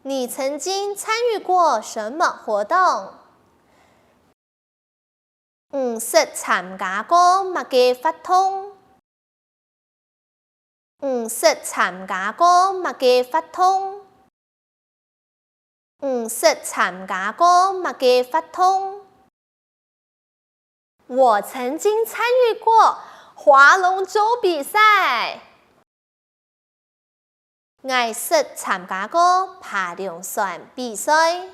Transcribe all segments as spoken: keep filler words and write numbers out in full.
你曾經參與過什麼活動？你識參加過麼个活動？你識參加過麼个活動？你識參加過麼个活動？ 我曾經參與過划龍舟比賽。𠊎識參加過扒龍船比賽。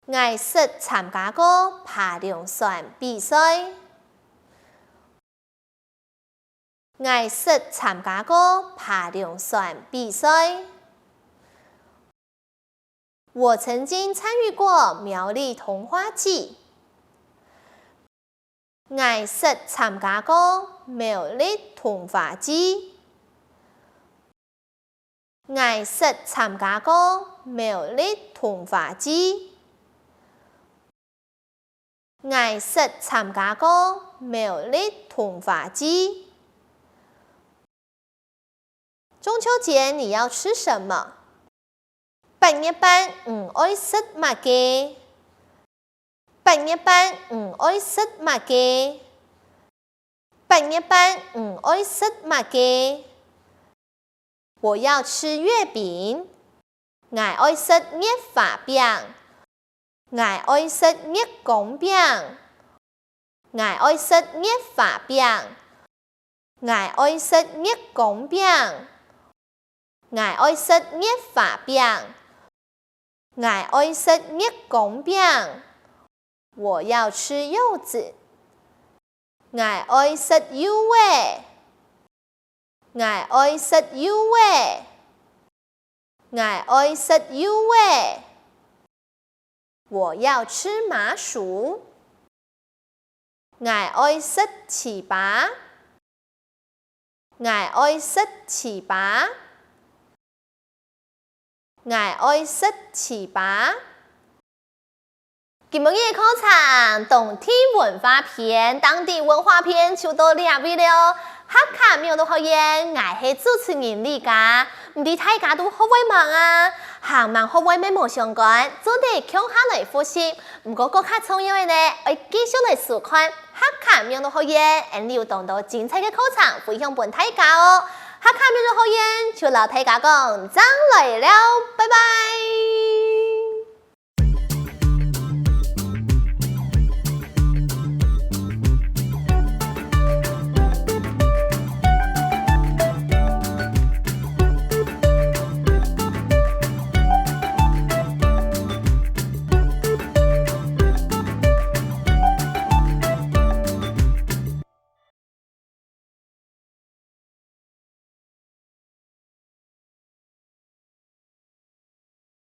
𠊎識參加過扒龍船比賽。 𠊎識參加過扒龍船比賽。我曾經參與過苗栗桐花祭。𠊎識參加過苗栗桐花祭。 𠊎識參加過苗栗桐花祭。𠊎識參加過苗栗桐花祭。中秋節你要吃什麼？八月半你愛食麼个？八月半你愛食麼个？八月半你愛食麼个？ 我要吃月餅。𠊎愛食月花餅。𠊎愛食月光餅。𠊎愛食月花餅。𠊎愛食月光餅。𠊎愛食月花餅。 𠊎愛食月光餅。我要吃柚子。𠊎愛食柚仔。𠊎愛食柚仔。𠊎愛食柚仔。我要吃麻薯。 𠊎愛食粢粑。𠊎愛食粢粑。𠊎愛食粢粑。今晡日个課程，當地文化篇、當地文化篇就到這位了。客家苗栗學院，𠊎係主持人李佳。 毋知大家都學會吂啊？還吂學會乜無相干，做得共下來複習。毋過更加重要个呢，愛繼續來收看客家苗栗學院，𠊎等有當多精彩个課程分享分大家哦。客家苗栗學院就摎大家講，正來尞，拜拜。